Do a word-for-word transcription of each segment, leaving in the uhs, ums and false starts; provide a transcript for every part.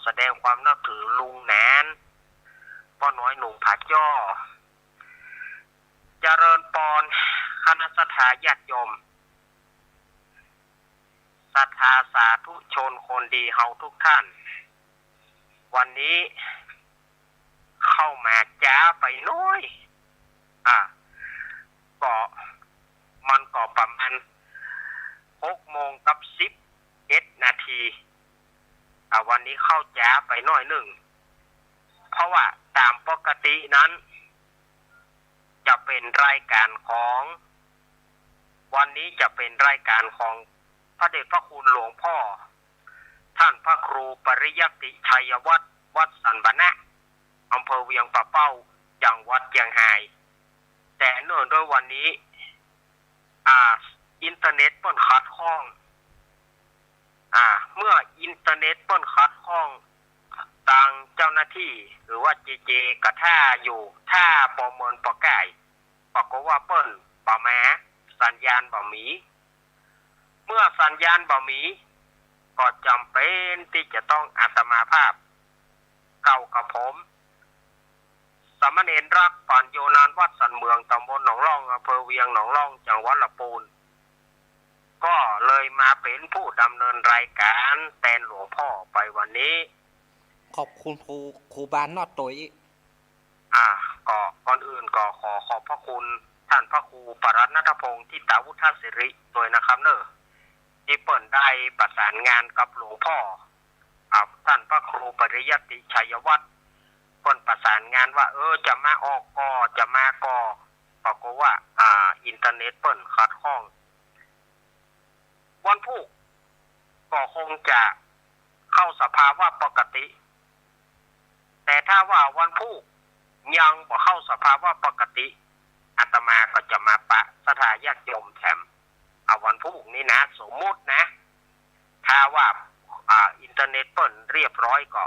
แสดงความนับถือลุงแหนน ป้อน้อยหนุ่มผาจ้อ เจริญปอน คณะศรัทธาญาติโยม ศรัทธาสาธุชนคนดีเฮาทุกท่าน วันนี้เข้ามาจ๊าไปหน้อย อ่า ก็มันก็ประมาณหกโมงกับสิบเอ็ดนาที อ่า วันนี้เข้าจ๊าไปหน้อยนึ่ง เพราะว่าต๋ามปกตินั้น จะเป๋นรายก๋านของ วันนี้จะเป๋นรายก๋านของพระเดชพระคุณหลวงพ่อ ท่านพระครูปริยัติชัยวัฒน์ วัดสันบะนะ อำเภอเวียงป่าเป้า จังหวัดเจียงฮาย แต่เนื่องด้วยวันนี้ อ่า อินเทอร์เน็ตเปิ้นขัดข้อง อ่า เมื่ออินเทอร์เน็ตเปิ้นขัดข้อง ตางเจ้าหน้าตี้ หรือว่าเจเจ ก็ถ้าอยู่ ถ้าบ่เมินปอก้าย ปรากฏว่าเปิ้นบ่มา สัญญาณบ่มี เมื่อสัญญาณบ่มี ก็จ๋ำเป๋นตี้จะต้องอาตมาภาพ เก้ากับผม สามเณรรัก ปั๋ญโญนาน วัดสันเมือง ต๋ำบลหนองล่อง อำเภอเวียงหนองล่อง จังหวัดละปูน ก็เลยมาเป๋นผู้ดำเนินรายก๋านแตนหลวงพ่อไปวันนี้ ขอบคุณครู ครูบาลเนาะ ตวย อ่า ก็ก่อนอื่นก็ขอขอบพระคุณท่านพระครูปรัตน์ณัฐพงษ์ ธิตาวุฒสิริ ตวยนะครับเน่อ ตี้เปิ้นได้ประสานงานกับหลวงพ่อ อ่า ท่านพระครูปริยัติชัยวัฒน์ เปิ้นประสานงานว่า เออ จะมาออกก่อ จะมาก่อ ปรากฏว่า อ่า อินเทอร์เน็ตเปิ้นขัดข้อง วันพูกก็คงจะเข้าสภาวะปกติ แต่ถ้าว่าวันพูกยังบ่เข้าสภาวะปกติ อาตมาก็จะมาปะศรัทธาญาติโยมแถม อ่า วันพูกนี้นะ สมมุตินะ ถ้าว่า อ่า อินเทอร์เน็ตเปิ้นเรียบร้อยก็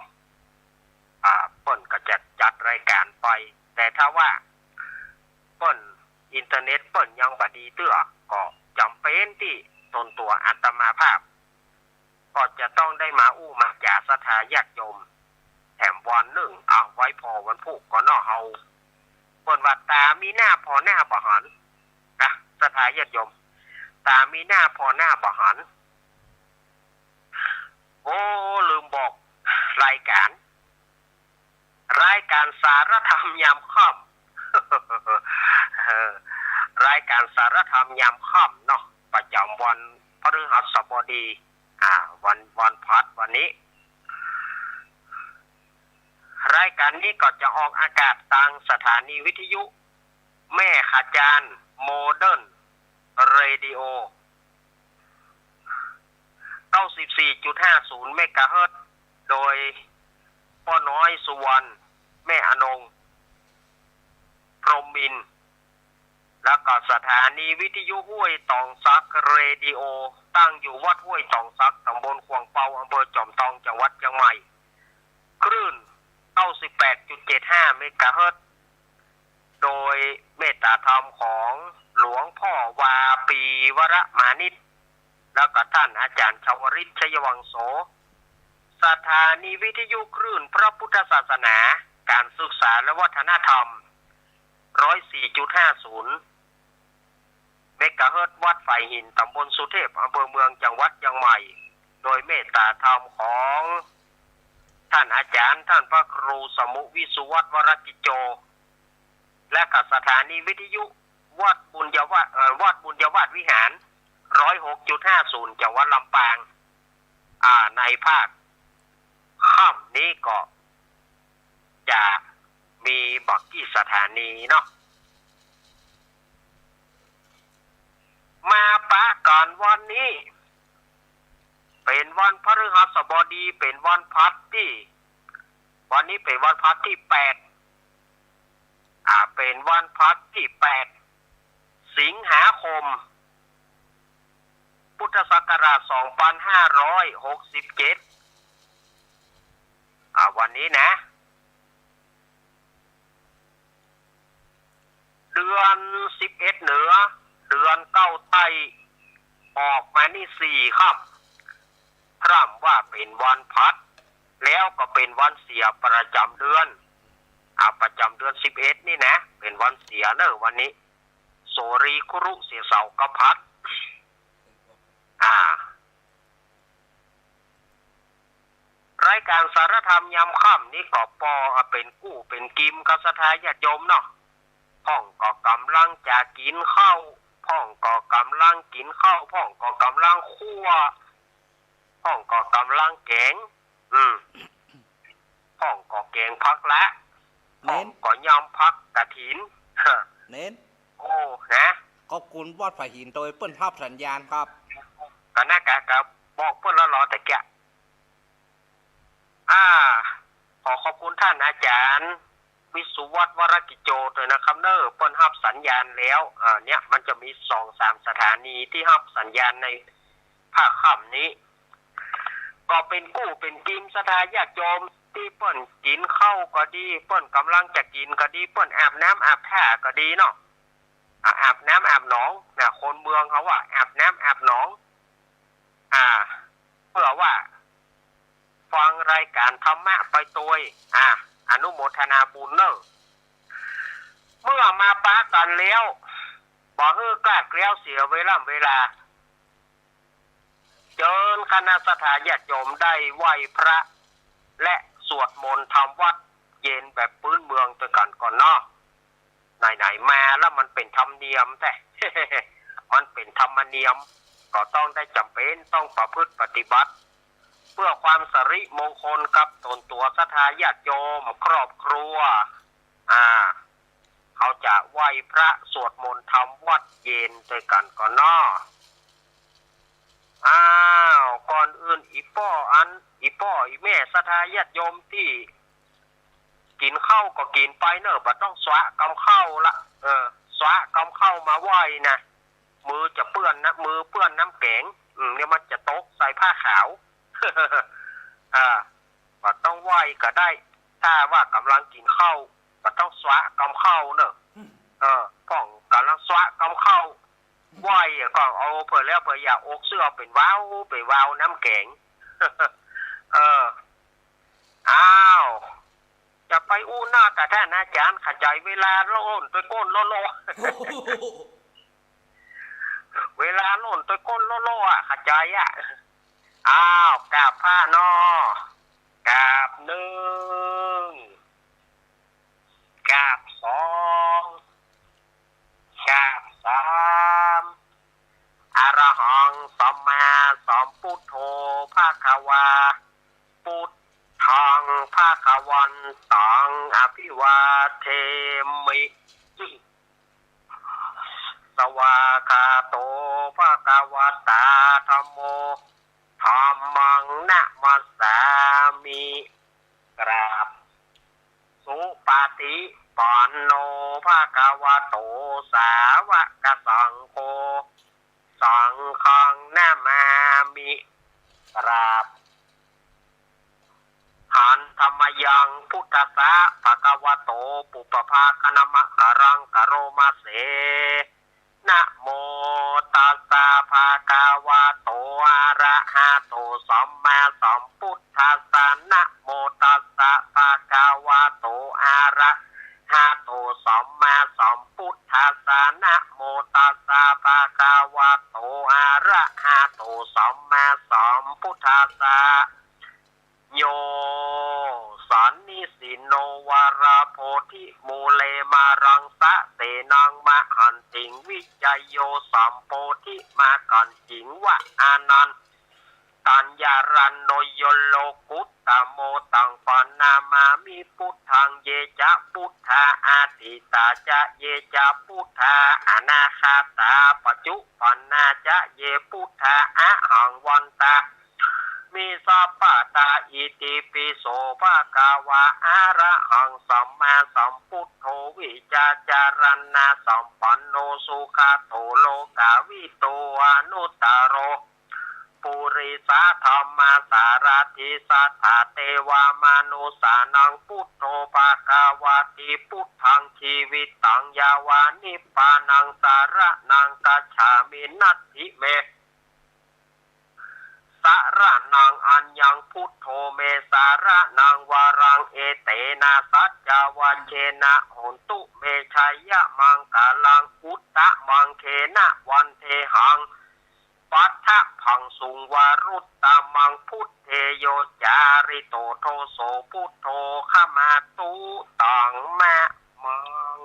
อ่า เปิ้นก็จะจัดรายก๋านไป แต่ถ้าว่าเปิ้น อินเทอร์เน็ตเปิ้นยังบ่ดีเตื้อ ก็จ๋ำเป๋นตี้ตนตั๋วอาตมาภาพ ก็จะต้องได้มาอู้มาจ๋าศรัทธาญาติโยมแถมวันนึ่ง เอาไว้ผ่อวันพูกก่อเนาะเฮา เปิ้นว่าต๋ามีหน้าผ่อหน้าบ่หัน นะ ศรัทธาญาติโยม ต๋ามีหน้าผ่อหน้าบ่หัน โอ้ ลืมบอกรายก๋าน รายก๋านสารธรรมยามค่ำ เออ รายก๋านสารธรรมยามค่ำเนาะ ประจ๋ำวันพฤหัสบดี อ่า วัน วันพฤหัสวันนี้ รายก๋านนี้ก็จะออกอากาศตางสถานีวิทยุแม่ขะจาน โมเดิร์นเรดิโอ เก้าสิบสี่จุดห้าศูนย์เมกะเฮิรตซ์ โดยป้อน้อยสุวรรณ แม่อนง พรหมมินทร์ แล้วก็สถานีวิทยุห้วยตองสักเรดิโอ ตั้งอยู่วัดห้วยตองสัก ตำบลขวางเปา อำเภอจอมทอง จังหวัดเจียงใหม่ คลื่น เก้าสิบแปดจุดเจ็ดห้าเมกะเฮิรตซ์ โดยเมตตาธรรมของหลวงพ่อวาปีวรมานิช แล้วก็ท่านอาจารย์ชวริต ชัยวังโส สถานีวิทยุคลื่นพระพุทธศาสนา การศึกษาและวัฒนธรรม ร้อยสี่จุดห้าศูนย์เมกะเฮิรตซ์ วัดฝายหิน ตำบลสุเทพ อำเภอเมือง จังหวัดเจียงใหม่ โดยเมตตาธรรมของท่านอาจารย์ ท่านพระครูสมุห์ วิสุวัฒน์ วรกิจโจ และก็สถานีวิทยุวัดบุญญาวาส เอ่อ วัดบุญญาวาสวิหาร ร้อยหกจุดห้าศูนย์ จังหวัดลำปาง อ่า ในภาคค่ำนี้ก็จะมีบ่กี่สถานีเนาะ มาปะกั๋นวันนี้ เป๋นวันพฤหัสบดี เป๋นวันพฤหัสตี้ วันนี้เป๋นวันพฤหัสตี้แปด อ่า เป๋นวันพฤหัสตี้แปด สิงหาคม พุทธศักราช สองพันห้าร้อยหกสิบเจ็ด อ่า วันนี้นะ เดือนสิบเอ็ดเหนือ เดือนเก้าใต้ ออกมานี่สี่ค่ำ พร่ำว่าเป๋นวันพฤหัส แล้วก็ไป เป๋นวันเสียประจ๋ำเดือน อ่า ประจ๋ำเดือนสิบเอ็ดนี่นะ เป๋นวันเสียเน่อวันนี้ โสรีคุรุ เสียเสาร์กภัตริย์ อ่า รายก๋านสารธรรมยามค่ำนี้ก็ปอเป๋นกู้เป๋นกิมกับศรัทธาญาติโยมเนาะ พ่องก็ก่ำลังจะกิ๋นข้าว พ่องก็ก่ำลังกิ๋นข้าว พ่องก็ก่ำลังคั่ว พ่องก็ก่ำลังแก๋ง อืม พ่องก็แก๋งผักละ เน้น พ่องก็ยำผักกระถิน เน้น โอ้ นะ ขอบคุณวัดผาหินโตยเปิ้นฮับสัญญาณครับ ก็นะ ก็ ก็บอกเปิ้นแล้วลอตะเกียะ อ่า ขอขอบคุณต้านอาจ๋ารย์วิสุวัฒน์ วรกิจโจ โตยนะครับเน่อ เปิ้นฮับสัญญาณแล้ว อ่า เนี่ย มันจะมีสองสามสถานีตี้ฮับสัญญาณในภาคค่ำนี้ ก็เป๋นกู้เป๋นกิมศรัทธาญาติโยมตี้เปิ้นกิ๋นข้าวก็ดี เปิ้นก่ำลังจะกิ๋นก็ดี เปิ้นอาบน้ำอาบท่าก็ดีเนาะ อ่า อาบน้ำอาบหนองนะ คนเมืองเขาว่าอาบน้ำอาบหนอง อ่า เปื้อว่าฟังรายก๋านธรรมะไปโตย อ่า อนุโมทนาบุญเน่อ เมื่อมาปะกั๋นแล้ว บ่หื้อคลาดเคลี้ยวเสียเวล่ำเวลา เจิญคณะศรัทธาญาติโยมได้ไหว้พระ และสวดมนต์ทำวัตรเย็นแบบพื้นเมืองตวยกั๋นก่อนเนาะ ไหนๆ มาแล้วมันเป๋นธรรมเนียมแต๊ มันเป๋นธรรมเนียม ก็ต้องได้จ๋ำเป๋นต้องประพฤติปฏิบัติ เปื้อความสิริมงคลกับตนตั๋วศรัทธาญาติโยมครอบครัว อ่า เขาจะไหว้พระสวดมนต์ทำวัตรเย็นตวยกั๋นก่อนเนาะ อ้าว ก่อนอื่นอี่ป้ออัน อี่ป้ออี่แม่ศรัทธาญาติโยมตี้กิ๋นข้าวก็กิ๋นไปเน่อ บ่ต้องสวะกำข้าวละ เออ สวะกำข้าวมาไหว้นะ มือจะเปื้อนนะ มือเปื้อนน้ำแก๋ง อืม เนี่ยมันจะตกใส่ผ้าขาว อ่า บ่ต้องไหว้ก็ได้ ถ้าว่าก่ำลังกิ๋นข้าว บ่ต้องสวะกำข้าวเน่อ เออ พ่องก่ำลังสวะกำข้าว ไหว้อะก็เอาเปื้อแล้วเปื้ออย่าอกเสื้อเป๋นวาว เป๋นวาวน้ำแก๋ง เออ อ้าว จะไปอู้นักอะต้านอาจ๋ารย์ ขะใจ๋เวลาล่นตวยก้นโล่ๆ เวลาล่นตวยก้นโล่ๆ อะ ขะใจ๋อะ อ้าว กราบพระเนาะ กราบหนึ่ง กราบสอง กราบสาม อะระหังสัมมาสัมพุทโธภะคะวา พุทธังภะคะวันตังอภิวาเทมิ สวากขาโตภะคะวะตาธัมโม ธัมมังนะมัสสามิ กราบ สุปฏิปันโนภะคะวะโต สาวกสังโฆ สังฆังนะมามิ กราบ หันธมยังพุทธัสสะ ภะคะวะโต ปุพพะภาคะนะมะกะรัง กะโรมะเส นะโมตัสสะ ภะคะวะโต อะระหะโต สัมมาสัมพุทธัสสะ นะโมตัสสะ ภะคะวะโต อะระหะโต สัมมาสัมพุทธัสสะ นะโมตัสสะ ภะคะวะโต อะระหะโต สัมมาสัมพุทธัสสะ โย สันนิสินโน วะระโพธิมูเล มารังสะเสนัง มะหันติง วิจโย สัมโพธิ มากั๋นจิงวะ อานันตัญญารันโน โย โลกุตตะโม ตัง ปะนะมามิ พุทธัง เย จะ พุทธา อาทิตา จะ เย จะ พุทธา อนาคาตา ปัจจุปันนา จะ เย พุทธา อะหัง วันตะ มิ สัพพะตา อิติปิโส ภะคะวา อะระหัง สัมมาสัมพุทโธ วิชาจารณะสัมปันโน สุขะโต โลกาวิทู อนุตตะโร ปุริสะธัมมะสารถิ สัทธาเตวะมะนุสสานัง พุทโธ ภะคะวะติ พุทธัง จีวิตัง ยะวะ นิพพานัง สะระณัง กัจฉามิ นัตถิ เม สะระณัง อัญญัง พุทโธ เม สะระ นังวรัง เอเตนะ สัจจวัจเจนะ โหนตุ เม ชยมังคลัง อุตตมัง เขนะ วันเทหัง ปัทธัง สุง วรุตตมัง พุทเท โย จาริโต โทโส พุทโธ ขมาตุ ตัง มะ มัง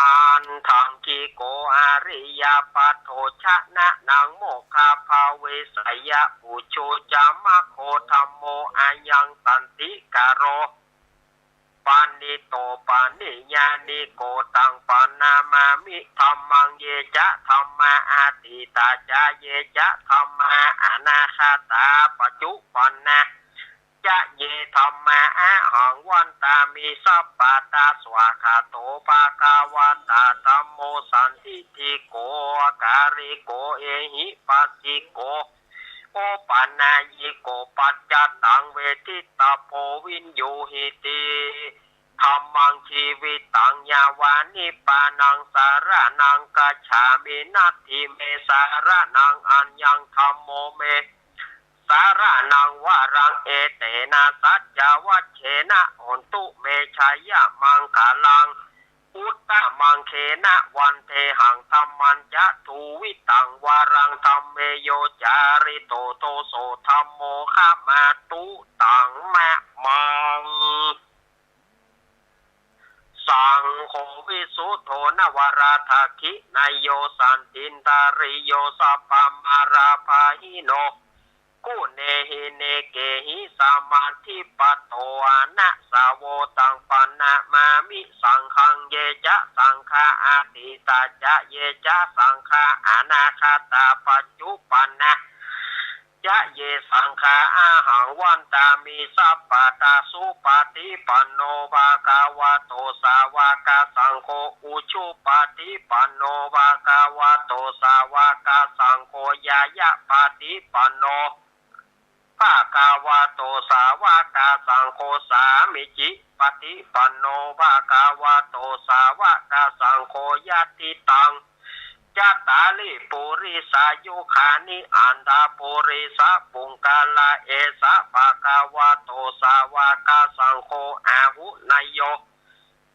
อัฏฐังคิโก อริยปัทโธ ชนะนัง โมคคัพพะเวสยะ อุจจุจามัคโค ธัมโม อะยัง สันติกะโร ปะณิโต ปะณิญาณิโก ตัง ปะนะมามิ ธัมมัง เย จะ ธัมมา อะตีตา จะ เย จะ ธัมมา อะนาคาตา ปัจจุปันนา จะ เย ธัมมา อะหัง วันตามิ สัพพะทา สวากขาโต ภะคะวะตา ธัมโม สันทิฏฐิโก อะกาลิโก เอหิปัสสิโก โอปะนายิโก ปัจจัตตัง เวทิตตะโพ วิญญูหิติ ธัมมัง จีวิตัง ยาวะนิปปานัง สะระณัง กัจฉามิ นัตถิ เม สะระณัง อัญญัง ธัมโม เม สะระณัง วรัง เอเตนะ สัจจวัจเจนะ โหนตุ เม ชยมังคลัง อุตตมัง เขนะ วันเทหัง ธัมมัญจะ ทูวิตัง วรัง ธัมเม โย จาริโต โทโส ธัมโม ขมาตุ ตัง มะ มัง สังโฆ วิสุทโธ นวรา ทักขิณาโย สันตินทาริโย สัพพะมาลาปะหิโน กุเณหิ เณเกหิ สะมาธิปัตโต อะนะสะโว ตัง ปะนะมามิ สังฆัง เย จะ สังฆา อะตีตา จะ เย จะ สังฆา อะนาคาตา ปัจจุปันนา จะ เย สังฆา อะหัง วันตามิ สัพพะทา สุปะฏิปันโน ภะคะวะโต สาวะกะสังโฆ อุจุปะฏิปันโน ภะคะวะโต สาวะกะสังโฆ ญาณะปะฏิปันโน ภะคะวะโต สาวะกะสังโฆ สามีจิปะฏิปันโน ภะคะวะโต สาวะกะสังโฆ ยะถิตัง จัตตาริ ปุริสายุคานิ อัตถะ ปุริสะปุงกะละ เอสะ ภะคะวะโต สาวะกะสังโฆ อาหุเนยโย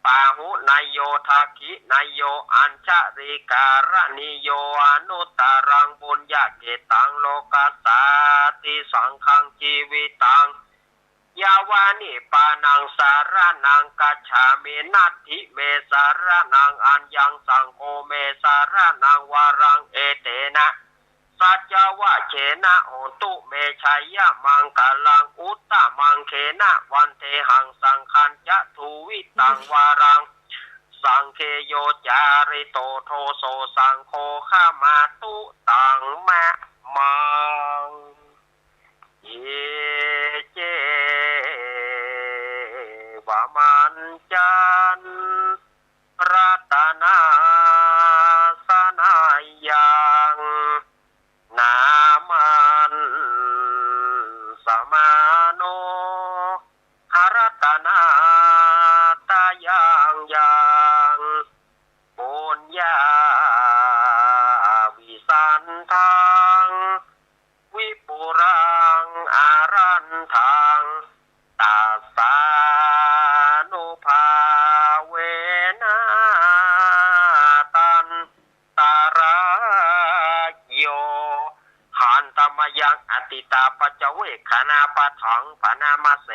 ปาหุเนยโย ทักขิเนยโย อัญชลีกะรณีโย อนุตตะรัง ปุญญะเขตตัง โลกัสสาติ สังฆัง จีวิตัง ยาวะนิปปานัง สะระณัง กัจฉามิ นัตถิ เม สะระณัง อัญญัง สังโฆ เม สะระณัง วรัง เอเตนะ สัจจวัจเจนะ โหนตุ เม ชยมังคลัง อุตตมัง เขนะ วันเทหัง สังฆัญจะ ทูวิตัง วรัง สังเฆ โย จาริโต โทโส สังโฆ ขมาตุ ตัง มะ มัง อิ เจ วะ มัญจัน รัตนาสะนายัง นามัสสะมาโน หะ รัตนาตะยังยัง ปุญญาวิสันทัง วิปุลัง อะรันทัง ตัสสานุภาเวนะ ตันตะระโย หันตะมะยัง อะตีตาปัจจเวกขณาปัฏฐัง ปะนะมะเส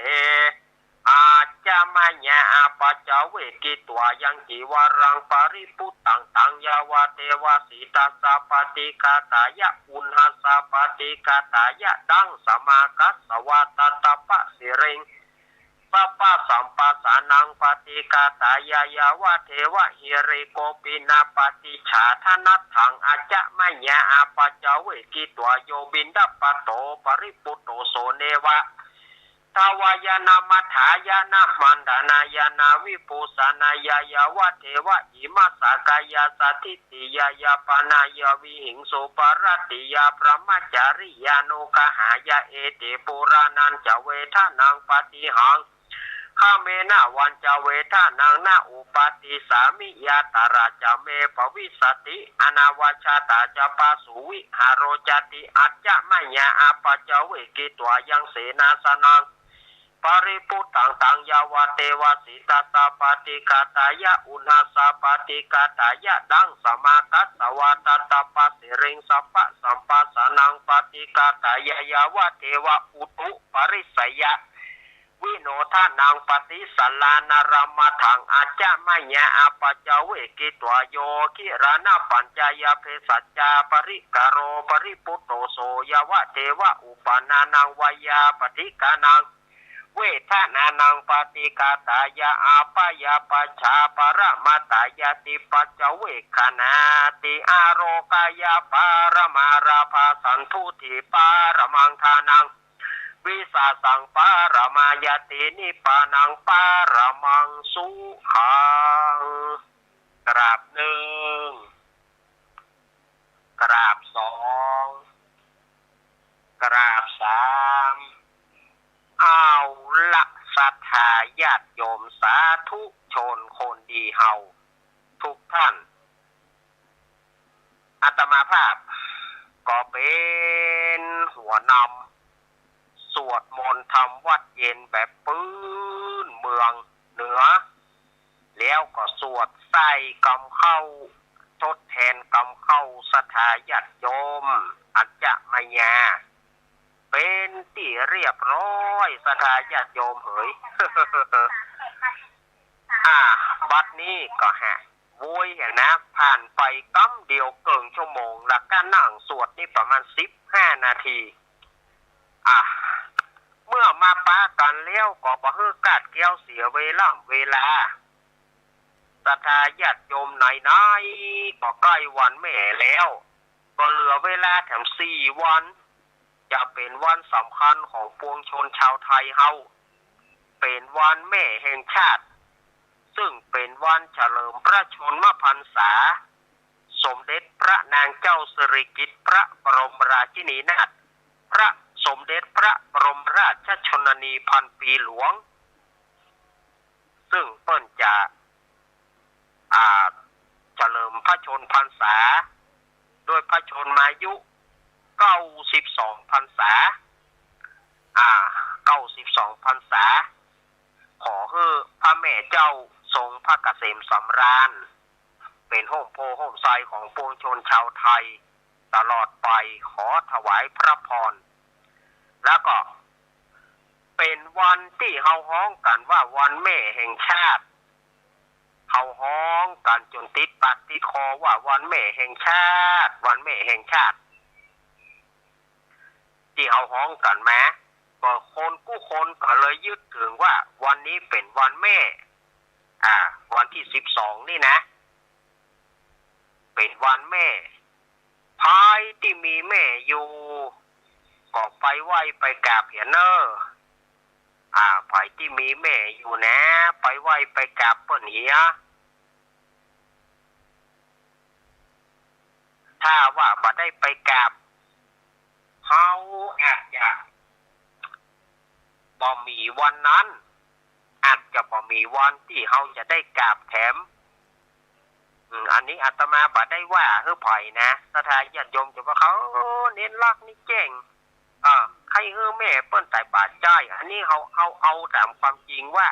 อัจจะมะยะ อะปัจจเวกขิตวา ยังจีวะรัง ปะริปุตตัง ตัง ยาวะเทวะ สีตัสสะ ปะติกาตายะ อุณหัสสะ ปะติกาตายะ ดังสะมาคัสสะวะ ตัตตะปะสิริง สัปปะสัมปะสานัง ปะติกาตายะ ยาวะเทวะ หิริโกปินะ ปะติจฉาทะนัตถัง อัจจะมะยะ อะปัจจเวกขิตวา โย บิณฑปะโต ปะริปุตโต โสเนวะ ทวายะนะ มัฏฐายะนะ มันดานายะนะ วิภูสะนายะ ยาวะเทวะ อิมัสสะกายาสะ ทิฏฐิยะยาปะนายะ วิหิงสุปะรัตติยา พรหมจาริยานุกะหายะ เอติ ปุราณัญจะ เวทะนัง ปะทิหัง คะเมนะ วัญจะ เวทะนัง นะ อุปาติสามิ ยาตราจะ เม ภวิสสะติ อนาวัชชาตาจะ ปะสุวิหาโรจะติ อัจจะมะยะ อะปัจจเวกขิตวา ยังเสนาสะนัง ริภุตตัง ตัง ยาวะ เตวะ สีตัสสะ ปะฏิฆาตายะ อุณหัสสะ ปะฏิฆาตายะ ดัง สมากัสสะ วา ตัตตะ ปะ สิริง สัพพะ สัมปัสสะนัง ปะฏิฆาตายะ ยาวะ เตวะ อุตุ ปะริสสะยะ วิโนทะนัง ปะติสัลลานะระมะถัง อัจจะมะยา อาปะจะเวกิตวา โย กิรานะปัญญายา เภสัชจา ปะริกะโร ปะริภุตโต โส ยาวะ เตวะ อุปปะนานัง วายาปะฏิกานัง เวทะนานัง ปะฏิฆาตายะ อาปะยาปัชชา ปะระมะตายาติ ปัจจเวกขณาติ อาโรกายา ปะระมาราภาสันทุติ ปะระมังทานัง วิสาสัง ปะระมายาติ นิพพานัง ปะระมังสุขัง กราบนึ่ง กราบสอง กราบสาม เอาละ ศรัทธาญาติโยมสาธุชนคนดีเฮาทุกท่าน อาตมาภาพก็เป๋นหัวนำ สวดมนต์ทำวัตรเย็นแบบปื๊นเมืองเหนือ แล้วก็สวดใส่กำเข้า ทดแทนกำเข้าศรัทธาญาติโยม อัจจะมะยา เป๋นตี้เรียบร้อย ศรัทธาญาติโยมเหย อ่า บัดนี้ก็ฮะ โว้ยหั้นนะ ผ่านไปกำเดียวเกิ่งชั่วโมง แล้วก็นั่งสวดนี่ประมาณสิบห้านาที อ่ะ เมื่อมาปะกั๋นแล้วก็บ่หื้อคลาดเกลี้ยวเสียเวล่ำเวลา ศรัทธาญาติโยมไหนๆ ก็ใก้วันแม่แล้ว ก็เหลือเวลาแถมสี่วัน จะเป๋นวันสำคัญของปวงชนชาวไทยเฮา เป๋นวันแม่แห่งชาติ ซึ่งเป๋นวันเฉลิมพระชนมพรรษา สมเด็จพระนางเจ้าสิริกิติ์พระบรมราชินีนาถ พระสมเด็จพระบรมราชชนนีพันปีหลวง ซึ่งเปิ้นจะ อ่า เฉลิมพระชนมพรรษา ด้วยพระชนมายุ เก้าสิบสองพรรษา อ่า เก้าสิบสองพรรษา ขอหื้อพระแม่เจ้าทรงพระเกษมสำราญ เป๋นฮ่มโพธิ์ฮ่มไทรของปวงชนชาวไทยตลอดไป ขอถวายพระพร แล้วก็เป๋นวันตี้เฮาฮ้องกั๋นว่าวันแม่แห่งชาติ เฮาฮ้องกั๋นจ๋นติดปากติดคอว่าวันแม่แห่งชาติ วันแม่แห่งชาติ ตี้เฮาฮ้องกั๋นมา ก็คนกู้คนก็เลยยึดถือว่าวันนี้เป๋นวันแม่ อ่า วันตี้สิบสองนี่นะ เป๋นวันแม่ ใผตี้มีแม่อยู่ ก็ไปไหว้ไปกราบเหียเน่อ อ่า ใผตี้มีแม่อยู่นะ ไปไหว้ไปกราบเปิ้นเหีย ถ้าว่าบ่ได้ไปกราบ เฮาอาจจะบ่มีวันนั้น อาจจะบ่มีวันตี้เฮาจะได้กราบแถม อืม อันนี้อาตมาบ่ได้ว่าหื้อใผนะ ศรัทธาญาติโยมจะว่าเขา เออ เณรลักษณ์นี่เจ๋ง อ่า ใค่หื้อแม่เปิ้นต๋ายบาดจ้าย อันนี้เฮา เฮาเอาต๋ามความจริงว่า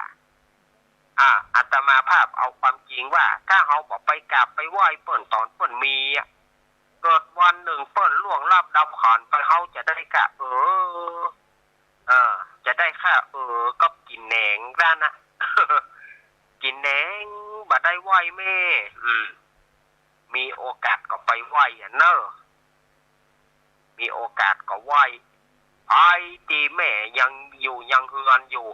อ่า อาตมาภาพเอาความจริงว่า ถ้าเฮาบ่ไปกราบไปไหว้เปิ้นต๋อนเปิ้นมีอะ เกิดวันนึ่งเปิ้นล่วงลับดับขันไป เฮาจะได้กะ เออ เออ จะได้กะ เออ กับกิ๋นแหนงด้านนะ กิ๋นแหนง บ่ได้ไหว้แม่ อืม มีโอกาสก็ไปไหว้อะเน่อ มีโอกาสก็ไหว้ ใผตี้แม่ยังอยู่ยังเฮือนอยู่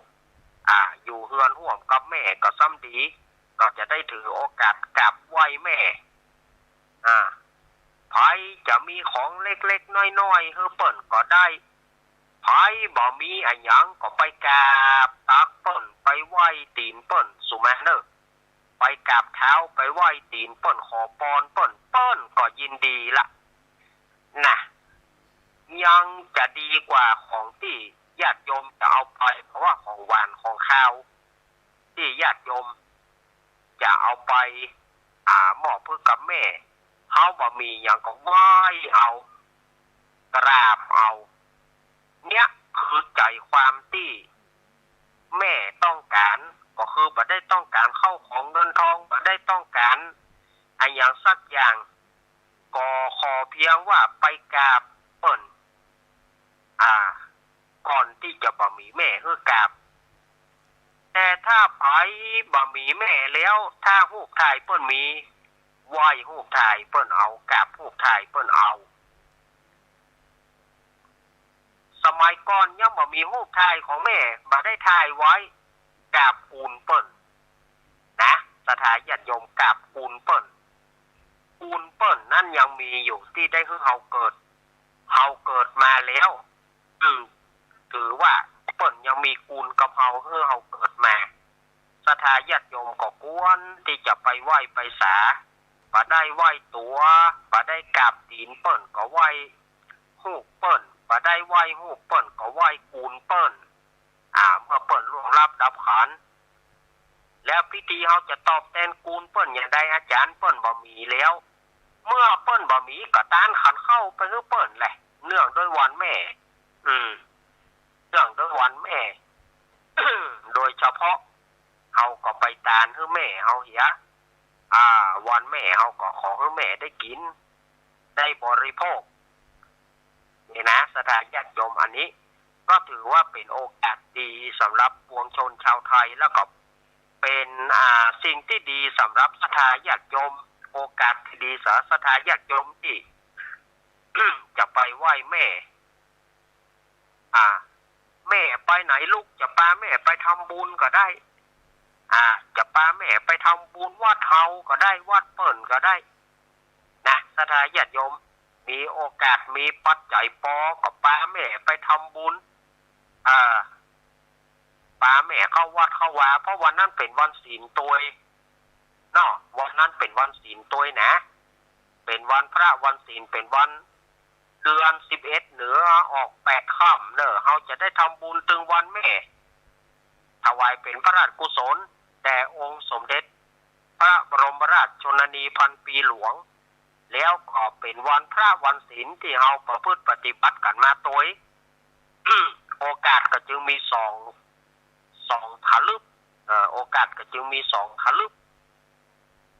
อ่า อยู่เฮือนฮ่วมกับแม่ก็ซ้ำดี ก็จะได้ถือโอกาสกราบไหว้แม่ อ่า ใผจะมีของเล็กๆ น้อยๆ หื้อเปิ้นก็ได้ ใผบ่มีอะหยังก็ไปกราบตักเปิ้น ไปไหว้ตี๋นเปิ้น สุมาเน่อ ไปกราบเท้า ไปไหว้ตี๋นเปิ้น ขอปอนเปิ้น เปิ้นก็ยินดีละ นะ ยังจะดีกว่าของตี้ญาติโยมจะเอาไป เพราะว่าของหวานของคาว ตี้ญาติโยมจะเอาไป อ่า มอบหื้อกับแม่ เฮาบ่มีหยังก็ไหว้เอา กราบเอา เนี่ยคือใจ๋ความตี้ สักอย่าง ก็ขอเพียงว่าไปกราบเปิ้น อ่า ก่อนตี้จะบ่มีแม่หื้อกราบ แต่ถ้าใผบ่มีแม่แล้ว ถ้าฮูปถ่ายเปิ้นมี ไหว้ฮูปถ่ายเปิ้นเอา กราบฮูปถ่ายเปิ้นเอา สมัยก่อนยังบ่มีฮูปถ่ายของแม่ บ่ได้ถ่ายไว้ กราบกูลเปิ้น นะ ศรัทธาญาติโยม กราบกูลเปิ้น กูลเปิ้นนั้นยังมีอยู่ ตี้ได้หื้อเฮาเกิด เฮาเกิดมาแล้ว อืม ถือว่าเปิ้นยังมีกูลกับเฮา หื้อเฮาเกิดมา ศรัทธาญาติโยมก็ควรตี้จะไปไหว้ไปสา บ่ได้ไหว้ตั๋ว บ่ได้กราบตี๋นเปิ้นก็ไหว้ฮูปเปิ้น บ่ได้ไหว้ฮูปเปิ้นก็ไหว้กูลเปิ้น อ่า เมื่อเปิ้นล่วงลับดับขันธ์ แล้วพิธีเฮาจะตอบแตนกูลเปิ้นอย่างใด อาจ๋ารย์เปิ้นบ่มีแล้ว เมื่อเปิ้นบ่มีก็ตานขันข้าวไปหื้อเปิ้นแหละ เนื่องด้วยวันแม่ อืม เนื่องด้วยวันแม่ โดยเฉพาะเฮาก็ไปตานหื้อแม่เฮาเหีย อ่า วันแม่เฮาก็ขอหื้อแม่ได้กิ๋น ได้บริโภค นี่นะ ศรัทธาญาติโยม อันนี้ก็ถือว่าเป๋นโอกาสดีสำหรับปวงชนชาวไทย แล้วก็เป๋น อ่า สิ่งตี้ดีสำหรับศรัทธาญาติโยม โอกาสตี้ดีสำหรับศรัทธาญาติโยมตี้ จะไปไหว้แม่ อ่า แม่ไปไหนลูก จะปาแม่ไปทำบุญก็ได้ อ่า จะปาแม่ไปทำบุญวัดเฮาก็ได้ วัดเปิ้นก็ได้ นะ ศรัทธาญาติโยม มีโอกาสมีปัจจัยปอก็ปาแม่ไปทำบุญ อ่า ปาแม่เข้าวัดเข้าวา เพราะวันนั้นเป๋นวันศีลตวย เนาะ วันนั้นเป๋นวันศีลตวยนะ เป๋นวันพระวันศีล เป๋นวันเดือนสิบเอ็ดเหนือออกแปดค่ำเน่อ เฮาจะได้ทำบุญตึงวันแม่ ถวายเป๋นพระราชกุศลแด่องค์สมเด็จพระบรมราชชนนีพันปีหลวง แล้วก็เป๋นวันพระวันศีลตี้เฮาประพฤติปฏิบัติกั๋นมาตวย โอกาสก็จึงมีสอง สองทะลึบ เอ่อ โอกาสก็จึงมีสองทะลึบ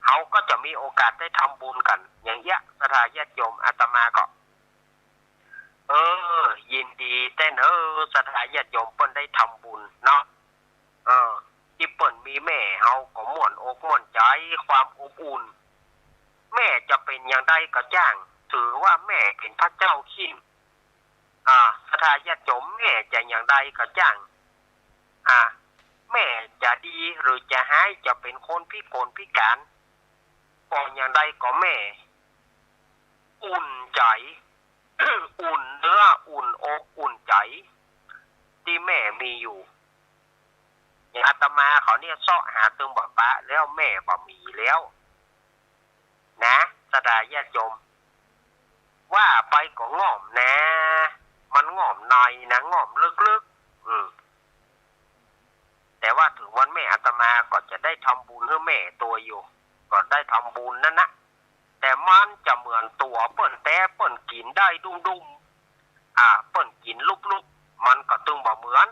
เฮาก็จะมีโอกาสได้ทำบุญกั๋น อย่างเนี้ย ศรัทธาญาติโยม อาตมาก็ เออ ยินดีแต๊เน่อ ศรัทธาญาติโยมเปิ้นได้ทำบุญเนาะ เออ ตี้เปิ้นมีแม่ เฮาก็ม่วนอกม่วนใจ๋ ความอบอุ่น แม่จะเป๋นอย่างใดก็จ้าง ถือว่าแม่เป๋นพระเจ้าขิ้น อ่า ศรัทธาญาติโยม แม่จะอย่างใดก็จ้าง อ่า แม่จะดีหรือจะฮ้าย จะเป๋นคนพิกลพิก๋าน ก็อย่างใดก็แม่ อุ่นใจ๋ อุ่นเนื้อ อุ่นอก อุ่นใจ๋ ตี้แม่มีอยู่ อย่างอาตมาเขาเนี่ยเซาะหาตึงบ่ปะแล้ว แม่บ่มีแล้ว นะ ศรัทธาญาติโยม ว่าไปก็ง่อมนะ มันง่อมในนะ ง่อมลึกๆ อืม แต่ว่าเถิงวันแม่อาตมาก็จะได้ทำบุญหื้อแม่ตวยอยู่ ก็ได้ทำบุญนั้นนะ แต่มันจะเหมือนตั๋วเปิ้นแต๊ เปิ้นกิ๋นได้ดุ้มๆ อ่า เปิ้นกิ๋นลุบๆ มันก็ตึงบ่เหมือน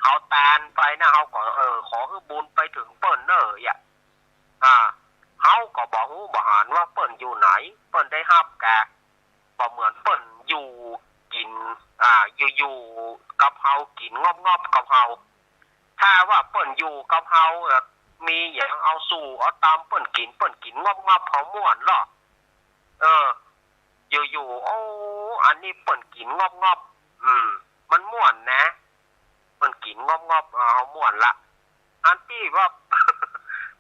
เฮาตานไปนะ เฮาก็ เออ ขอหื้อบุญไปเถิงเปิ้นเน่อ อ่ะ อ่า เฮาก็บ่ฮู้บ่หันว่าเปิ้นอยู่ไหน เปิ้นได้ฮับกา บ่เหมือนเปิ้นอยู่กิ๋น อ่า อยู่ๆ กับเฮา กิ๋นงอบๆ กับเฮา ถ้าว่าเปิ้นอยู่กับเฮา เอ่อ มีหยังเอาสู่เอาตำเปิ้นกิ๋น เปิ้นกิ๋นงอบๆ เฮาม่วนลอ เออ อยู่ๆ โอ้ อันนี้เปิ้นกิ๋นงอบๆ อืม มันม่วนนะ เปิ้นกิ๋นงอบๆ เฮาม่วนละ อันตี้ว่า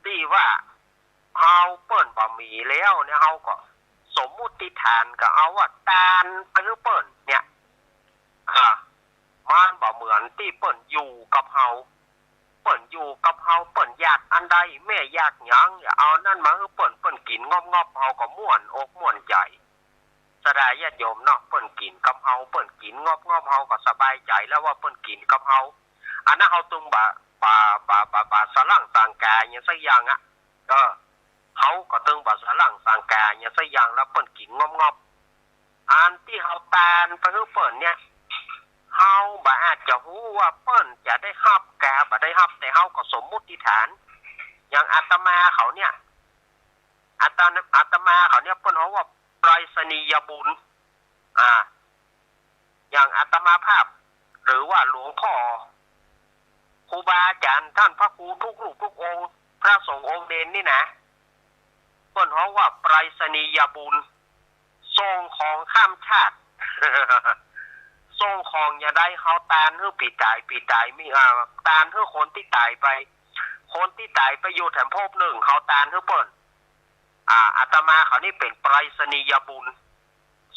ตี้ว่า เฮาเปิ้นบ่มีแล้วเนี่ย เฮาก็สมมุติฐานก็เอาว่าตานไปหื้อเปิ้นเนี่ย อ่า มันบ่เหมือนตี้เปิ้นอยู่กับเฮา เปิ้นอยู่กับเฮา เปิ้นอยากอันใด แม่อยากหยัง เอาอันนั้นมาหื้อเปิ้น เปิ้นกิ๋นงอบๆ เฮาก็ม่วนอกม่วนใจ๋ ศรัทธาญาติโยมเนาะ เปิ้นกิ๋นกับเฮา เปิ้นกิ๋นงอบๆ เฮาก็สบายใจ๋แล้วว่าเปิ้นกิ๋นกับเฮา อันนั้นเฮาตึงบ่ บ่ บ่ บ่ บ่สะหลั้งสังกาหยังสักอย่างอะ เออ เฮาก็ตึงบ่สะหลั้งสังกาหยังสักอย่าง แล้วเปิ้นกิ๋นงอบๆ อันตี้เฮาตานไปหื้อเปิ้นเนี่ย เฮาบ่อาจจะฮู้ว่าเปิ้นจะได้ฮับกาบ่ได้ฮับ แต่เฮาก็สมมุติฐาน อย่างอาตมาเขาเนี่ย อาตมา อาตมาเขาเนี่ยเปิ้นฮ้องว่าไปรษณียบุญ อ่า อย่างอาตมาภาพ หรือว่าหลวงพ่อ ครูบาอาจ๋ารย์ต้านพระครูกู้รูปกู้องค์ พระสงฆ์องค์เณรนี่นะ เปิ้นฮ้องว่าไปรษณียบุญ ส่งของข้ามชาติ ส่งของอย่างใดเฮาตานหื้อปี้ต๋าย ปี้ต๋ายมี อ่า ตานหื้อคนตี้ต๋ายไป คนตี้ต๋ายไปอยู่แถมภพนึ่ง เฮาตานหื้อเปิ้น อ่า อาตมาเขานี่เป๋นไปรษณียบุญ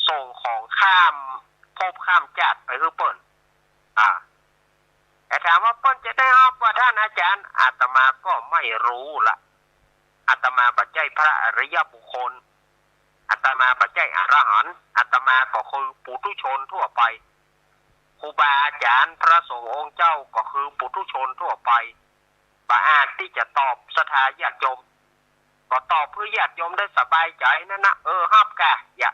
ส่งของข้ามภพข้ามชาติไปหื้อเปิ้น อ่า แต่ถามว่าเปิ้นจะได้ฮับบ่ท่านอาจ๋ารย์ อาตมาก็ไม่ฮู้ละ อาตมาบ่ใจ้พระอริยบุคคล อาตมาบ่ใจ้อรหันต์ อาตมาก็คือปุถุชนทั่วไป ครูบาอาจ๋ารย์พระสงฆ์องค์เจ้าก็คือปุถุชนทั่วไป บ่อาจตี้จะตอบศรัทธาญาติโยม ก็ตอบเปื้อญาติโยมได้สบายใจ๋นั่นนะ เออ ฮับก่ะ อย่า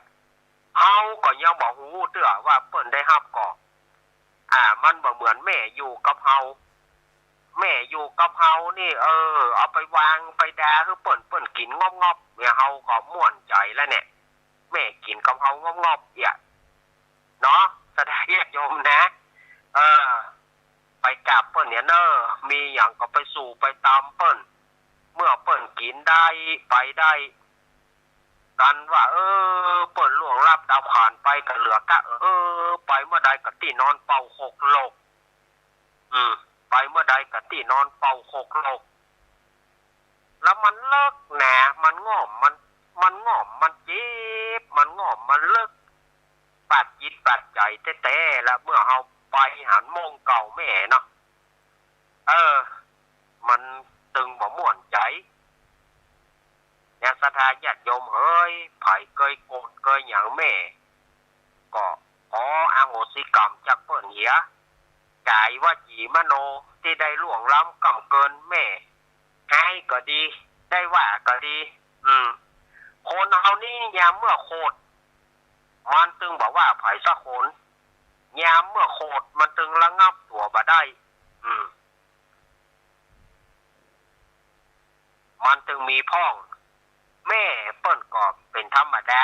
เฮาก็ยังบ่ฮู้เตื้อว่าเปิ้นได้ฮับก่อ อ่า มันบ่เหมือนแม่อยู่กับเฮา แม่อยู่กับเฮานี่ เออ เอาไปวางไปดาหื้อเปิ้น เปิ้นกิ๋นงอบๆ เนี่ย เฮาก็ม่วนใจ๋แล้วเนี่ย แม่กิ๋นกับเฮางอบๆ เอี้ย เนาะ ศรัทธาญาติโยมนะ เออ ไปกราบเปิ้นเนี่ยเน่อ มีหยังก็ไปสู่ไปตามเปิ้น เมื่อเปิ้นกิ๋นได้ไปได้ กั๋นว่า เออ เปิ้นล่วงลับดับขันธ์ไปก็เหลือก้า เออ ไปเมื่อใดก็ตี้นอนเป่าหกหลก อืม ไปเมื่อใดก็ตี้นอนเป่าหกหลก แล้วมันเลิกนะ มันง่อม มัน มันง่อม มันเจ็บ มันง่อม มันเลิก บาดจิตบาดใจ๋แต๊ๆ แล้วเมื่อเฮาไปหันมองเก่าแม่เนาะ เออ มันตึงบ่ม่วนใจ๋ เนี่ย ศรัทธาญาติโยมเอ๋ย ใผเกยโกรธเกยหยังแม่ ก็ขออโหสิกรรมจากเปิ้นเหีย ก๋ายวจีมโน ตี้ได้ล่วงล้ำก้ำเกินแม่ อายก็ดี ได้ว่าก็ดี อืม คนเฮานี่ยามเมื่อโขด มันตึงบ่ว่าใผสักคน ยามเมื่อโขดมันตึงระงับตั๋วบ่ได้ อืม มันตึงมีพ่อง แม่เปิ้นก็เป๋นธรรมดา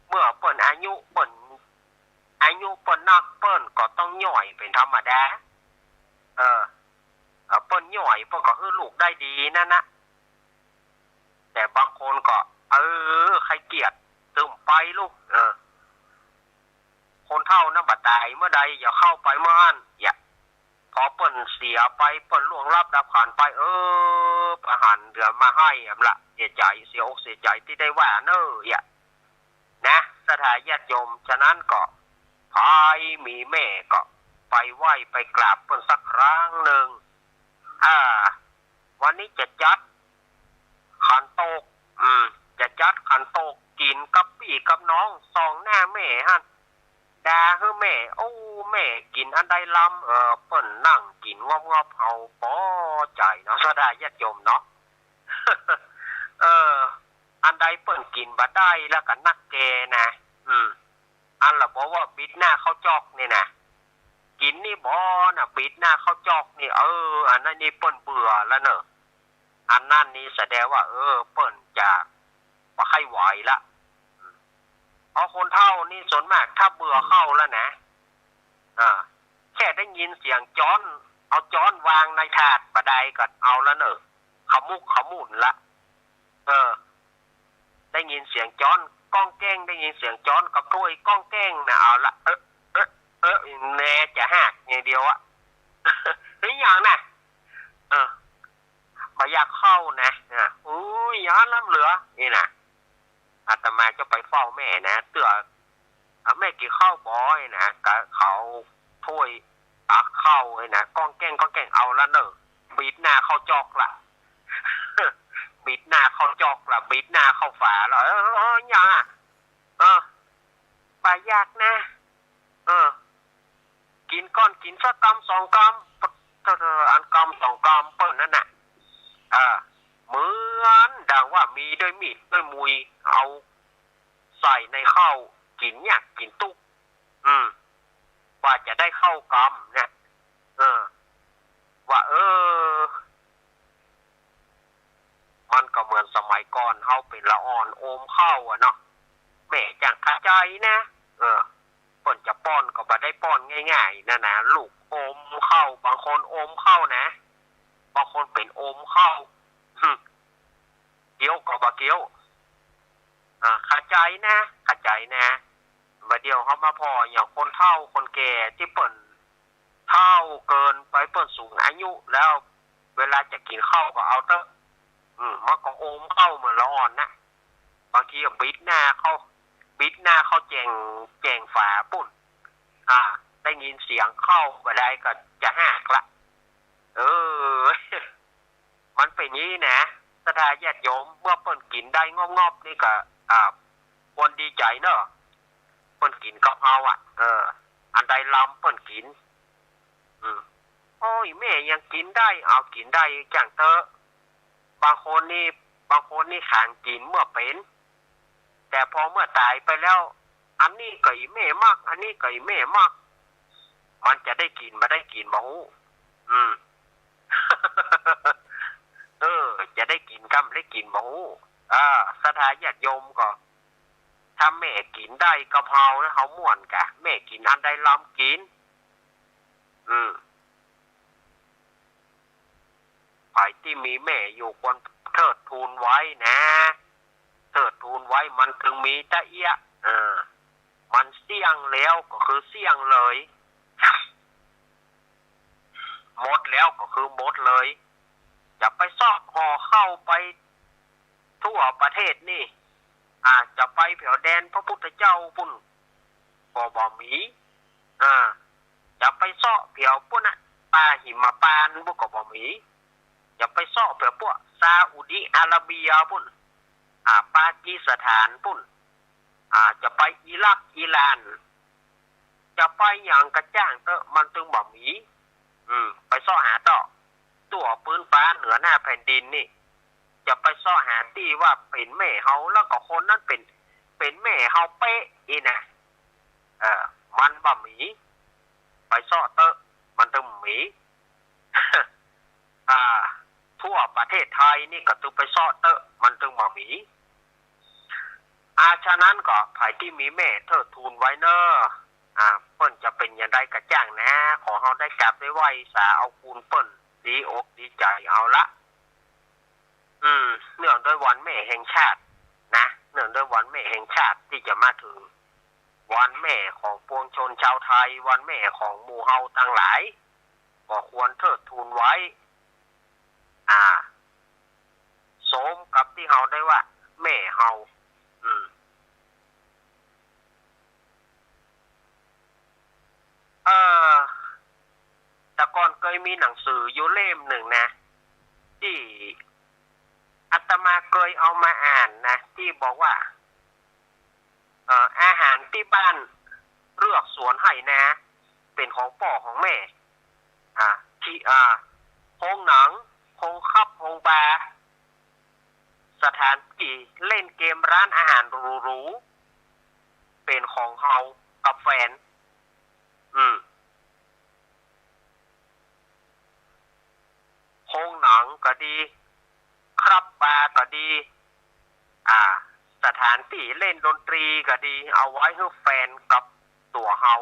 เมื่อเปิ้นอายุเปิ้น อายุเปิ้นนัก เปิ้นก็ต้องหย้อยเป๋นธรรมดา เออ เออ เปิ้นหย้อย เปิ้นก็หื้อลูกได้ดีนั่นนะ แต่บางคนก็ เออ ใค่เกียจ ตึงไปลูก เออ คนเฒ่านั้นบ่ต๋ายเมื่อใด อย่าเข้าไปเมื่อนั้น อย่า พอเปิ้นเสียไป เปิ้นล่วงลับดับขันธ์ไป เออ ไปหันเดือนมาไห้อำละ เสียใจ๋ เสียอกเสียใจ๋ตี้ได้ว่าเน่อ อย่า นะ ศรัทธาญาติโยม ฉะนั้นก็ ใผมีแม่ก็ไปไหว้ไปกราบเปิ้นสักครั้งนึ่ง อ่า วันนี้จะจัดขันโตก อืม จะจัดขันโตกกิ๋นกับปี้กับน้อง ส่องหน้าแม่หั้น ด่าหื้อแม่ โอ้ แม่กิ๋นอันใดล้ำ เออ เปิ้นนั่งกิ๋นงอบๆ เฮาปอใจ๋เนาะ ศรัทธาญาติโยมเนาะ เออ อันใดเปิ้นกิ๋นบ่ได้แล้วก็นักแกนะ อืม อันละบ่ว่าบิดหน้าเข้าจอกนี่นะ กิ๋นนี่บ่นะ บิดหน้าเข้าจอกนี่ เออ อันนั้นนี่เปิ้นเบื่อแล้วเน่อ อันนั้นนี่แสดงว่า เออ เปิ้นจะบ่ใค่ไหวละ อืม เพราะคนเฒ่านี่ส่วนมากถ้าเบื่อข้าวแล้วนะ อ่า แค่ได้ยินเสียงจ๊อน เอาจ๊อนวางในถาดบ่าใดก็เอาแล้วเน่อ ขมุกขมุ่นละ เออ ได้ยินเสียงจ๊อนก้องแก้ง ได้ยินเสียงจ๊อนกับถ้วยก้องแก้งนะ เอาละ เออ เออ เออ แน่จะหักอย่างเดียวอะ หรืออย่างน่ะ เออ บ่อยากเข้านะ อ่ะ อุ้ย ย้อนล้ำเหลือ นี่นะ อาตมาจะไปเฝ้าแม่นะ เตื้อ อ่ะ แม่กิ๋นข้าวบ่อยนะ กะเขาถ้วยตักข้าวไว้นะ ก้องแก้งก้องแก้ง เอาละเน่อ บิดหน้าเข้าจอกละ บิดหน้าเข้าจอกละ บิดหน้าเข้าฝาละ เออ เออ อย่างอ่ะ เออ บ่อยากนะ เออ กิ๋นก่อน กิ๋นสักกำสองกำ เออ อันกำสองกำเปิ้นนั่นน่ะ เออ เหมือนดังว่ามีด้วยมีดด้วยมุย เอาใส่ในข้าว กิ๋นยากกิ๋นตุ๊ก อืม ว่าจะได้เข้ากำเนี่ย เออ ว่า เออ มันก็เหมือนสมัยก่อนเฮาเป๋นละออ ป้อนโอมข้าวอะเนาะ แม่จ้างเข้าใจ๋นะ เออ เปิ้นจะป้อนก็บ่ได้ป้อนง่ายๆ นั่นนะ ลูกอมข้าว บางคนอมข้าวนะ บางคนเป๋นอมข้าว เคี้ยวก็บ่เคี้ยว อ่า เข้าใจ๋นะ เข้าใจ๋นะ บ่าเดี่ยวเฮามาผ่ออย่างคนเฒ่าคนแก่ตี้เปิ้นเฒ่าเกินไป เปิ้นสูงอายุแล้ว เวลาจะกิ๋นข้าวก็เอาเต๊อะ อืม มันก็อมข้าวเหมือนละอ่อนนะ บางทีก็บิดหน้าเข้า บิดหน้าเข้าแจ้ง แจ้งฝาปู๊น อ่า ได้ยินเสียงข้าวบ่าใดก็จะหากละ เออ มันเป๋นอย่างนี้นะ ศรัทธาญาติโยม เมื่อเปิ้นกิ๋นได้งอบๆ นี่ก็ อ่า ควรดีใจ๋เนาะ เปิ้นกิ๋นกับเฮาอะ เออ อันใดลำเปิ้นกิ๋น อืม โอ้ย แม่ยังกิ๋นได้ เอากิ๋นได้จ้างเต๊อะ บางคนนี่ บางคนนี่ขางกิ๋นเมื่อเป๋น แต่พอเมื่อต๋ายไปแล้ว อันนี้ก็อี่แม่มัก อันนี้ก็อี่แม่มัก มันจะได้กิ๋นบ่ได้กิ๋นบ่ฮู้ อืม เออ จะได้กิ๋นกำได้กิ๋นบ่ฮู้ อ่า ศรัทธาญาติโยมก็ ถ้าแม่กิ๋นได้กับเฮานะ เฮาม่วนกะ แม่กิ๋นอันใดลำกิ๋น อืม ใผตี้มีแม่อยู่ควรเทิดทูนไว้นะ เทิดทูนไว้ มันตึงมีตะเอี้ยะ เออ มันเสี้ยงแล้วก็คือเสี้ยงเลย หมดแล้วก็คือหมดเลย จะไปเซาะห่อข้าวไปทั่วประเทศนี่ อ่า จะไปแผวแดนพระพุทธเจ้าปู๊นก็บ่มี อ่า จะไปเซาะแผวปู๊นน่ะ ป่าหิมพานต์ปู๊นก็บ่มี จะไปเซาะแผวพวกซาอุดิอาระเบียปู๊น อ่า ปากีสถานปู๊น อ่า จะไปอิรักอิหร่าน จะไปหยังก็จ้างเต๊อะ มันตึงบ่มี อืม ไปเซาะหาเต๊อะ ทั่วปื๊นฟ้าเหนือหน้าแผ่นดินนี่ จะไปเซาะหาตี้ว่าเป๋นแม่เฮา แล้วก็คนนั้นเป๋น เป๋นแม่เฮาเป๊ะอี้นะ เออ มันบ่มี ไปเซาะเต๊อะ มันตึงบ่มี อ่า ทั่วประเทศไทยนี่ก็ตึงไปเซาะเต๊อะ มันตึงบ่มี อ่า ฉะนั้นก็ใผตี้มีแม่เทิดทูนไว้เน่อ อ่า เปิ้นจะเป๋นอย่างใดก็จ้างนะ ขอเฮาได้กราบได้ไหว้สาเอาคุณเปิ้น ดีอกดีใจ๋เอาละ อืม เนื่องด้วยวันแม่แห่งชาตินะ เนื่องด้วยวันแม่แห่งชาติตี้จะมาเถิง วันแม่ของปวงชนชาวไทย วันแม่ของหมู่เฮาตังหลาย ก็ควรเทิดทูนไว้ อ่า สมกับตี้เฮาได้ว่า แม่เฮา อืม เอ่อ แต่ก่อนเกยมีหนังสืออยู่เล่มนึ่งนะ ตี้อาตมาเกยเอามาอ่านนะ ตี้บอกว่า เอ่อ อาหารตี้บ้านเลือกสวนไฮ่นา เป๋นของป้อของแม่ อ่า ตี้ อ่า โฮงหนัง โฮงคับ โฮงบาร์ สถานตี้เล่นเกม ร้านอาหารหรูๆ เป๋นของเฮากับแฟน อืม โฮงหนังก็ดี คลับบาร์ก็ดี อ่า สถานตี้เล่นดนตรีก็ดี เอาไว้หื้อแฟนกับตั๋วเฮา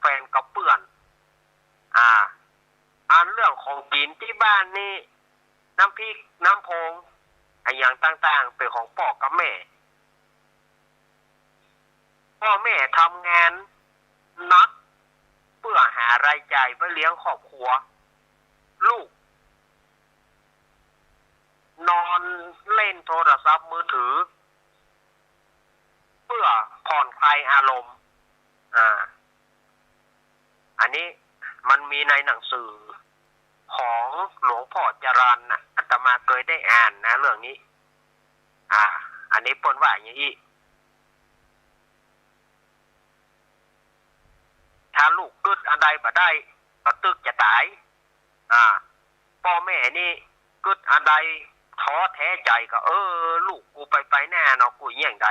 แฟนกับเปื้อน อ่า อันเรื่องของกิ๋นตี้บ้านนี่ น้ำพริก น้ำโพง อะหยังต่างๆ เป๋นของป้อกับแม่ ป้อแม่ทำงานหนัก เปื้อหารายจ่ายไว้เลี้ยงครอบครัว ลูก นอนเล่นโทรศัพท์มือถือ เปื้อผ่อนคลายอารมณ์ อ่า อันนี้มันมีในหนังสือของหลวงพ่อจรัญนะ อาตมาเกยได้อ่านนะเรื่องนี้ อ่า อันนี้เปิ้นว่าอย่างนี้ ถ้าลูกกึ๊ดอันใดบ่ได้ ก็ตึกจะต๋าย อ่า ป้อแม่นี่กึ๊ดอันใดท้อแท้ใจ๋ก็ เออ ลูกกูไปไปแน่เนาะ กูเยียะใด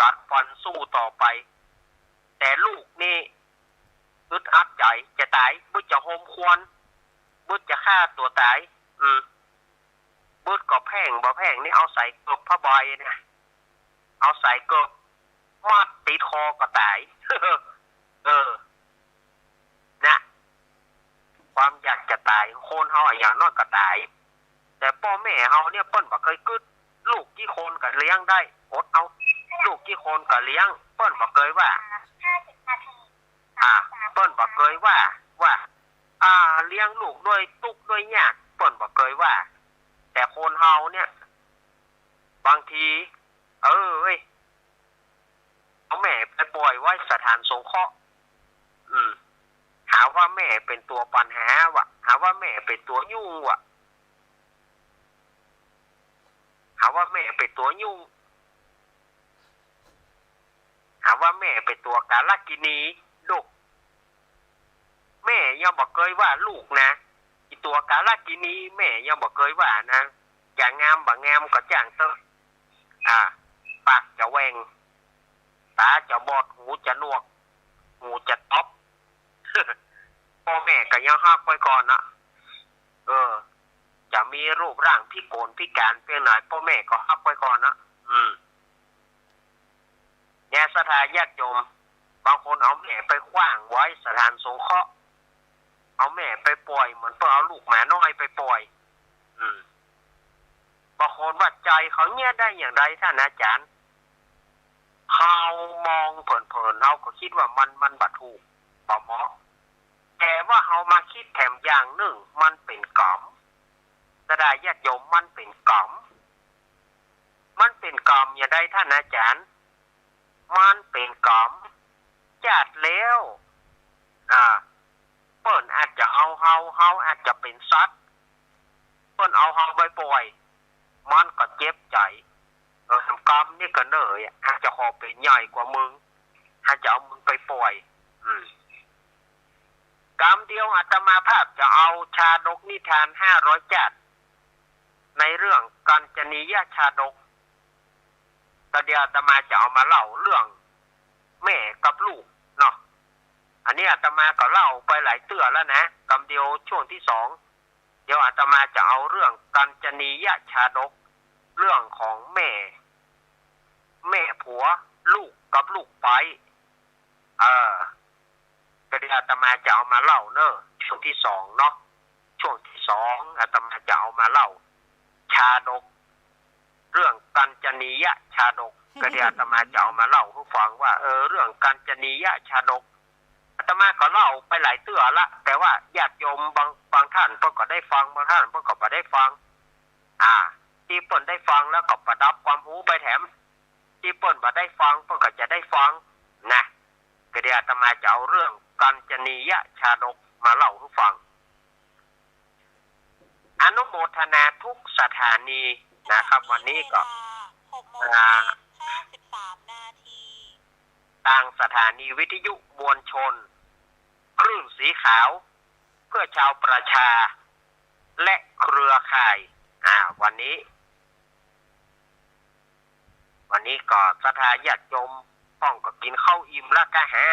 กัดฟันสู้ต่อไป แต่ลูกนี่อึดอัดใจ๋จะต๋าย บึดจะโฮมควัน บึดจะฆ่าตั๋วต๋าย อืม บึดก็แพ่งบ่แพ่งนี่เอาใส่กึบผ้าใบนะ เอาสายเกิบมัดติดคอก็ต๋าย เออ นะ ความอยากจะต๋าย คนเฮาอะอย่างน้อยก็ต๋าย แต่ป้อแม่เฮาเนี่ยเปิ้นบ่เกยกึ๊ด ลูกกี่คนก็เลี้ยงได้ อดเอา ลูกกี่คนก็เลี้ยง เปิ้นบ่เกยว่า อ่า เปิ้นบ่เกยว่า ว่า อ่า เลี้ยงลูกด้วยตุ๊กข์ด้วยยาก เปิ้นบ่เกยว่า แต่คนเฮาเนี่ย บางที เออเว้ย เอาแม่ไปป่อยไว้สถานสงเคราะห์ อืม หาว่าแม่เป๋นตั๋วปัญหาวะ หาว่าแม่เป๋นตั๋วยุ่งวะ หาว่าแม่เป๋นตั๋วยุ่ง หาว่าแม่เป๋นตั๋วก๋าละกินี ลูก แม่ยังบ่เกยว่าลูกนะ อีตั๋วก๋าละกินี แม่ยังบ่เกยว่านะ จะงามบ่งามก็จ้างเต๊อะ อ่า ปากจะแหว่ง ต๋าจะบอด หูจะหนวก หูจะต๊อบ ป้อแม่ก็ยังฮักไว้ก่อนนะ เออ จะมีรูปร่างพิกลพิก๋านเปียงไหน ป้อแม่ก็ฮักไว้ก่อนนะ อืม เนี่ยศรัทธาญาติโยม บางคนเอาแม่ไปขว้างไว้สถานสงเคราะห์ เอาแม่ไปป่อยเหมือนเปิ้นเอาลูกหมาน้อยไปป่อย อืม บางคนว่าใจ๋เขาเยียะได้อย่างใดท่านอาจ๋ารย์ เฮามองเผินๆ เฮาก็กึ๊ดว่ามัน มันบ่ถูก บ่เหมาะ แต่ว่าเฮามาคิดแถมอย่างนึ่ง มันเป๋นกรรม ศรัทธาญาติโยม มันเป๋นกรรม มันเป๋นกรรมอย่างใดท่านอาจ๋ารย์ มันเป๋นกรรม จาติแล้ว อ่า เปิ้นอาจจะเอาเฮา เฮาอาจจะเป๋นสัตว์ เปิ้นเอาเฮาไปป่อย มันก็เจ็บใจ๋ เออ กรรมนี่ก็เน่ออะ หากจะขอเป๋นใหญ่กว่ามึง หากจะเอามึงไปป่อย อืม กำเดียวอาตมาภาพจะเอาชาดกนิทานห้าร้อยจาติ ในเรื่องกัญจนียชาดก ก็เดี๋ยวอาตมาจะเอามาเล่าเรื่องแม่กับลูกเนาะ อันนี้อาตมาก็เล่าไปหลายเตื้อแล้วนะ กำเดียวช่วงที่สอง เดี๋ยวอาตมาจะเอาเรื่องกัญจนียชาดก เรื่องของแม่ แม่ผัว ลูกกับลูกใป๊ เออ ก็เดี๋ยวอาตมาจะเอามาเล่าเนอะ ช่วงที่สองเนาะ ช่วงที่สองอาตมาจะเอามาเล่า ชาดก เรื่องกัญจนียชาดก ก็เดี๋ยวอาตมาจะเอามาเล่าหื้อฟังว่า เออ เรื่องกัญจนียชาดก อาตมาก็เล่าไปหลายเตื้อละ แต่ว่าญาติโยมบาง บางท่านเปิ้นก็ได้ฟัง บางท่านเปิ้นก็บ่ได้ฟัง อ่า ตี้เปิ้นได้ฟังแล้วก็ประดับความฮู้ไปแถม ตี้เปิ้นบ่ได้ฟัง เปิ้นก็จะได้ฟังนะ ก็เดี๋ยวอาตมาจะเอาเรื่องกัญจนียชาดกมาเล่าหื้อฟัง อนุโมทนาทุกสถานีนะครับ วันนี้ก็ หกโมงเย็น อ่า ห้าสิบสามนาที ตางสถานีวิทยุมวลชน คลื่นสีขาว เพื่อชาวประชา และเครือข่าย อ่า วันนี้ วันนี้ก็ศรัทธาญาติโยม พ่องก็กิ๋นข้าวอิ่มแล้วกาหา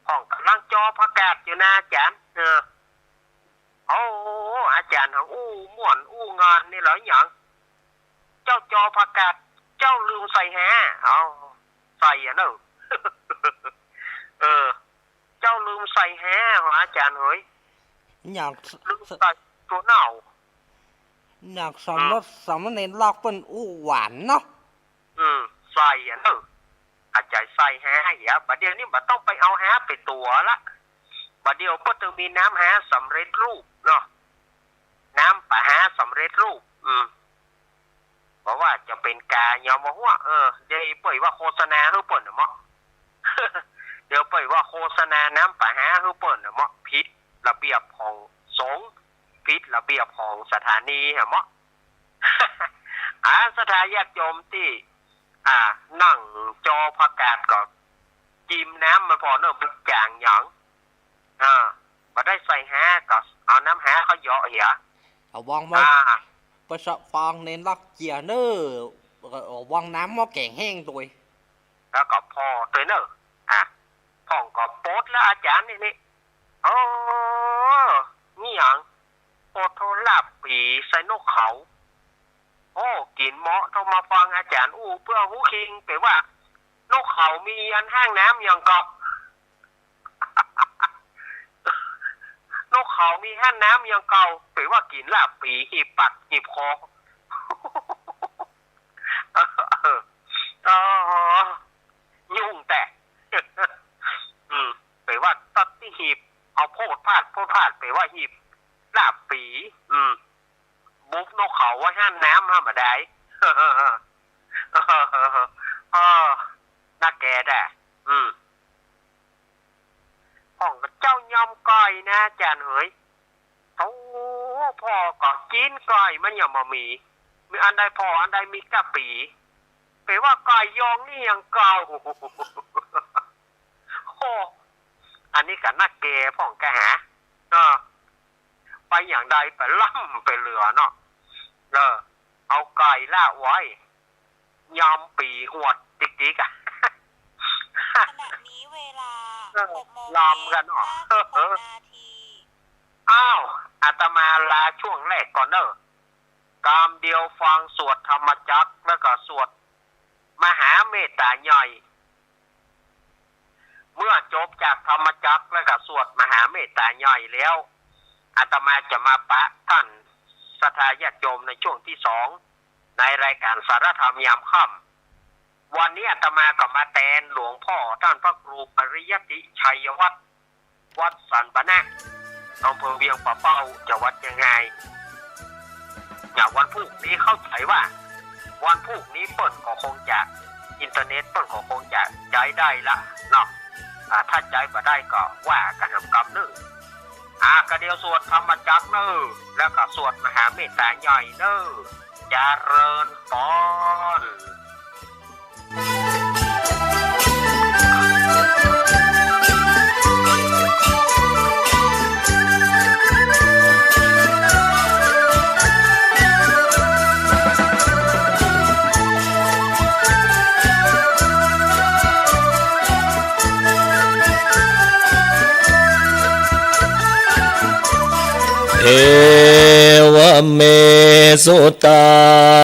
พ่องก่ำลังจอผักกาดอยู่นะอาจ๋ารย์ เออ โอ้ อาจ๋ารย์หังอู้ม่วนอู้งานนี่เหรอหยัง เจ้าจอผักกาด เจ้าลืมใส่แห เอ้า ใส่อะเนอะ เออ เจ้าลืมใส่แหเหรออาจ๋ารย์เหย อยาก ลืมใส่ถั่วเน่า อยากสำนึก อืม สามเณรลอกเปิ้นอู้หวานเนาะ อืม ใส่อะเนอะ อาจ๋ารย์ใส่แหเหีย บ่าเดี่ยวนี้บ่ต้องไปเอาแหไปตั๋วละ บ่าเดี่ยวเปิ้นตึงมีน้ำแหสำเร็จรูปเนาะ น้ำป๋าแหสำเร็จรูป อืม บ่ว่าจะเป๋นก๋ายอมบ่ฮู้ เออ เดี๋ยวเปิ้นว่าโฆษณาหื้อเปิ้นน่ะเมาะ เดี๋ยวเปิ้นว่าโฆษณาน้ำป๋าแหหื้อเปิ้นน่ะเมาะ ผิดระเบียบของสงฆ์ ผิดระเบียบของสถานีอะเมาะ อ่า ศรัทธาญาติโยมตี้ อ่า นั่งจอผักกาดก็ จิมน้ำมันผ่อเนอะ มันจ๋างหยัง อ่า บ่ได้ใส่แหก็เอาน้ำแหเขาเหยาะเหีย เอาวางไว้ อ่า ประชาฟังเณรลอกเจียเนอะ เอาวางน้ำหม้อแก๋งแห้งตวย แล้วก็ผ่อตวยเนอะ อ่ะ พ่องก็ปดแล้วอาจ๋ารย์นี่นี่ โอ้ นี่หยัง ปดโทษลาบปี๋ใส่นกเขา โอ้ กิ๋นเมาะ ต้องมาฟังอาจ๋ารย์อู้เปื้อฮู้คิง แป๋ว่า นกเขามีอันห้างน้ำอย่างเก่า นกเขามีห้างน้ำอย่างเก่า แป๋ว่ากิ๋นลาบปี๋ หีบปาก หีบคอ เออ เออ ยุ่งแต๊ อืม แป๋ว่าตั๊ดตี้หีบ เอาโพดพาด โพดพาด แป๋ว่าหีบลาบปี๋ อืม บุบนกเขาไว้ห้างน้ำห้ามบ่ได้ เออ น่าแก่แต๊ อืม พ่องก็เจ้ายอมก่อยนะอาจ๋ารย์เหย โอ้ ผ่อก็กิ๋นก่อยมันยังบ่มี มีอันใดผ่ออันใดมีก้าปี๋ แป๋ว่าก่อยยองนี่ยังเก่า โอ้ อันนี้ก็น่าแก่พ่องกะหา เออ ไปอย่างใดไปล้ำไปเหลือเนาะ เออ เอาก่อยละไว้ ยอมปี๋หวดติ๊กๆ อะ ขณะนี้เวลา เออ หกโมง ลำกั๋นเนาะ เย็น ห้าสิบหกนาที อ้าว อาตมาลาช่วงแรกก่อนเน่อ กำเดียวฟังสวดธรรมจักร แล้วก็สวดมหาเมตตาใหญ่ เมื่อจบจากธรรมจักรแล้วก็สวดมหาเมตตาใหญ่แล้ว อาตมาจะมาปะท่านศรัทธาญาติโยมในช่วงที่สอง ในรายการสารธรรมยามค่ำ วันนี้อาตมาก็มาแตนหลวงพ่อท่านพระครูปริยัติชัยวัฒน์ วัดสันปะนะ อำเภอเวียงป่าเป้า จังหวัดเชียงราย เนี่ย วันพูกนี้เข้าใจ๋ว่า วันพูกนี้เปิ้นก็คงจะ อินเทอร์เน็ตเปิ้นก็คงจะใจ๊ได้ละเนาะ อ่า ถ้าใจ๊บ่ได้ก็ว่ากั๋นหำกำนึ่ง อ่า กะเดียวสวดธรรมจักรเน่อ แล้วก็สวดมหาเมตตาใหญ่เน่อ เจริญพร เอวะเม สุตา